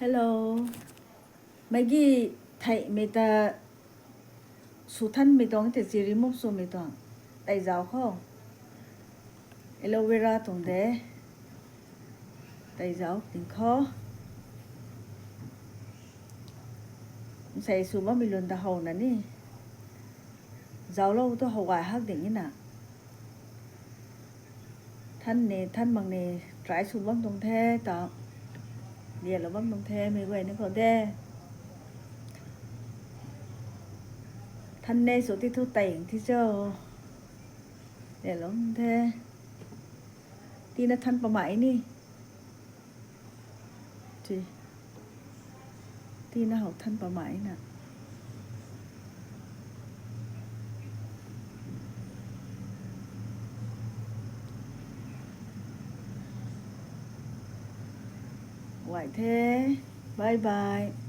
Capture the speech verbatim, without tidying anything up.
Hello. Mei gi theihmei ta sw thanmei tuang tei, cherry mum swmei tuang. Tei zauc khou. Aloe vera tuang de. Tei zauc ding khou. Nsei sw bammei lun ta how na ni. Zauclou tu how gay hak ding e na. Than ni, than mak ni, try sw bam tuang the ta. Lialou bam tuang the, mei guay ni khou de. Than ni sw ti thu tei ti cho. Lialou the. Tina than pamai ni. Ti. Tina how than pamai na. Guay the. Bye bye.